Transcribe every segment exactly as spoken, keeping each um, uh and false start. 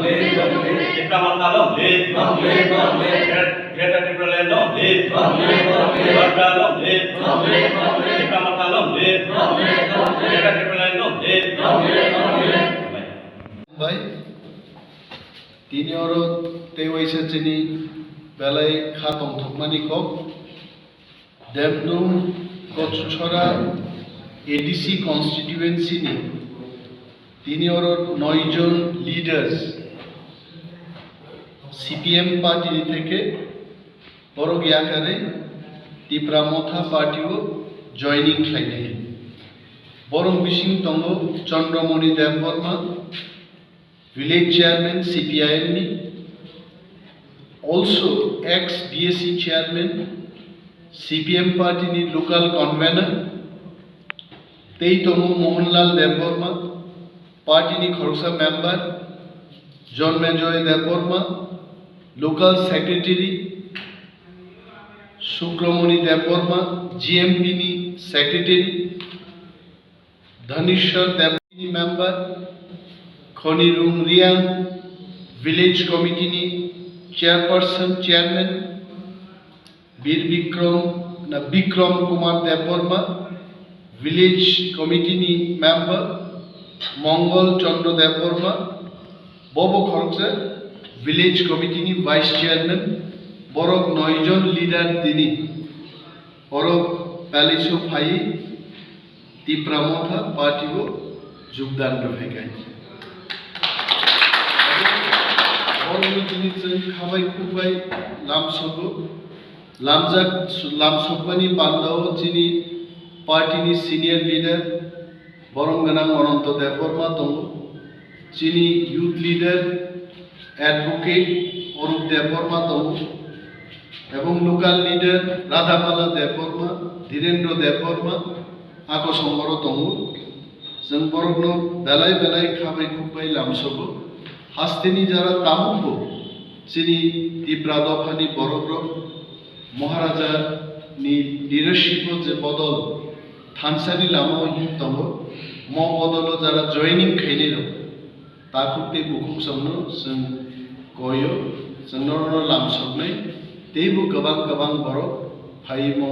Tipra Motha long live. Greater, Greater Tipraland long live. Tiprasa long live. Tipra Motha long live. Greater Tipraland long live. Bai, tini oro tei waisa chini belai kha tongthokmani kok. Demdum Kochuchora A D C constituency ni tini oro noi jon leaders C P M party ni theke borok yakarwi Tipra Motha party o joining khlainai. Borok bising tongo Chandramoni Debbarma, village chairman C P I M ni, also ex B S C chairman, C P M party ni local convener, tei tongo Mohanlal Debbarma, party ni khoroksa member, Jonmejoy Debbarma, local secretary, Sukramoni Debbarma, G M P ni secretary, Dhanishwar Debbarma member, Khonirung Riang, village committee ni chairperson, chairman, Bir Bikram, na Bikram Kumar Debbarma, village committee ni member, Mongol Chandra Debbarma, bobo khoroksa village committee ni vice chairman, borok noi jon leader tini. Oro belai so phai Tipra Motha party o jogdan rwphai kha. Oro tini chwng khabai khukbai lamsogo. Lamjak lamsokmani pandao chini party ni senior leader borom gwnang Ananto Debbarma tongo. Chini youth leader, advocate Orup Debbarma tongo, ebong local leader Radhamala Debbarma, Dhirendra Debbarma, ako songoro tongo. Chwng borokno belai belai khabai khukbai lamsogo. Hasteni jara tabukbo chini Tipra dophani borokrok Maharaja ni leadership o je bodol thansani lama o him tongo, mo bodolo jara joining khainai rok, takhuk tei bukhuk songno chwng koio, chwng norokno lamsoknai, teibo kwbang kwbang borok phai mo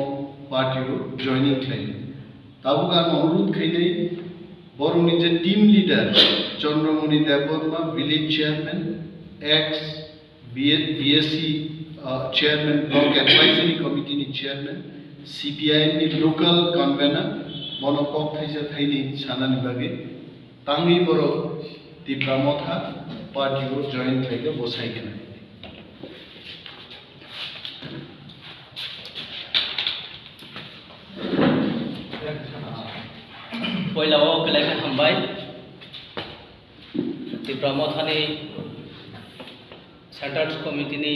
party o joining khlainai. Tabuk ang onurodh khainai, borokni je team leader, Chandramoni Debbarma, village chairman, ex B S C, uh, chairman, block advisory committee ni chairman, C P I M ni local convener, bono kok thaisa thaini sanani bagwi tangwi borok Tipra Motha party o join khlaikha, bo sai khna. Poila o belai khe hambai. Tipra Mothani Central Committee ni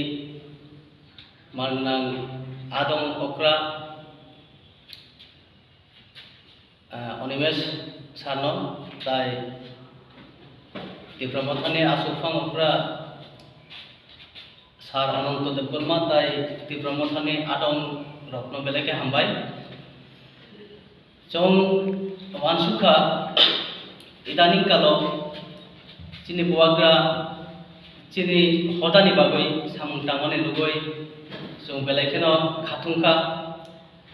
mangnang adong okra, ah, Animesh sir no, tai Tipra Mothani asukphang okra Sir Ananto Debbarma tai Tipra Mothani adong rokno belai khe hambai. Chwng uansukha, idaning kalo chini bubagra chini hodani bagwi samung tangmani lugwi chwng belai kheno khathungkha.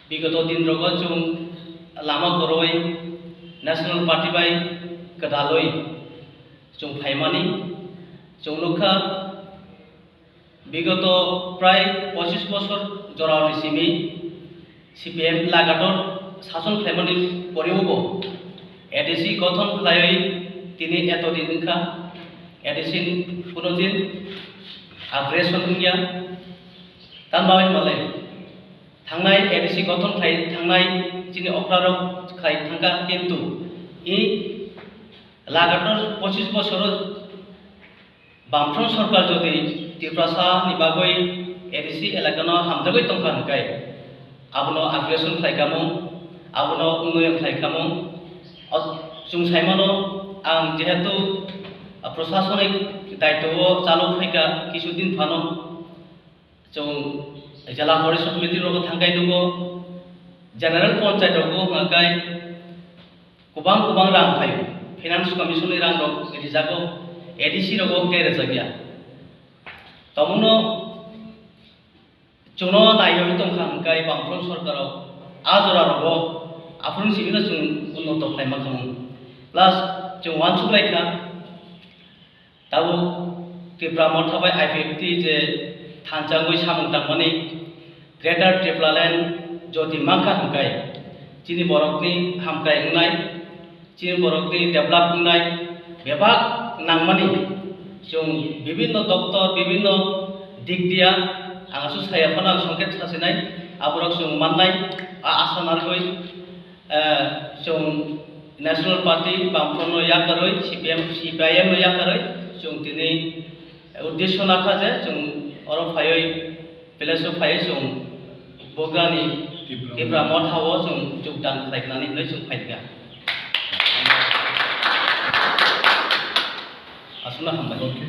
Bigoto din rogo chwng lama kwrwi National Party bai kwdalwi chwng phaimani chwng nukha. Bigoto prai pochis bosor jorao ni simi C P M lagator sason khlaimani poreo bo A D C gothon khlaiwi tini eto din wngkha. A D C ni kuno din upgradation wngya. Tambai male thangnai A D C gothon khlai thangnai chini okra rok khlai thangkha, kintu i lagator pochis bosoro Bamfront sorkar jodi Tiprasa ni bagwi A D C elakano hamjagwi tongkha hwnkhe, abono upgradation khlai kamo, abono unnoyon khlai kamo. O, chwng saimano, ang jehetu, a, prosasonik daitwo o chalo phaikha kisu din phano, chwng jela porishod meeting rogo thangkhai nugo, general panchayat rogo hwnkhe kwbang kwbang rang phaio, finance commission ni rang rok rijago, A D C rogo khe rwjakya. Tabukno chwngno naiwi tongkha hwnkhe Bamfront sorkaro a jora rogo aphuru simi no chwng unnoto khlaima khamu. Plus chwng uansuk laikha, tabuk Tipra Motha bai I P F T je thansa wngwi samung tangmani Greater Tipraland jodi mankha hwnkhe chini borokni hamkrai wngnai, chini borokni develop wngnai bebak nangmani chwng bibinno doktor, bibinno dik dia, ang aswk saya phano ang songkhe sasinai, aborok chwng mannai, a asa narwgwi, eh, chwng National Party, Bamfront no yakarwi, C P M, C P I M no yakarwi, chwng tini uddesho nakha je chwng oro phaiwi Belaiso phai chwng Bogra ni Tipra. Tipra Motha o chwng jogdan khlai khnani hinwi chwng phaikha. Aswkno hambai. Okay.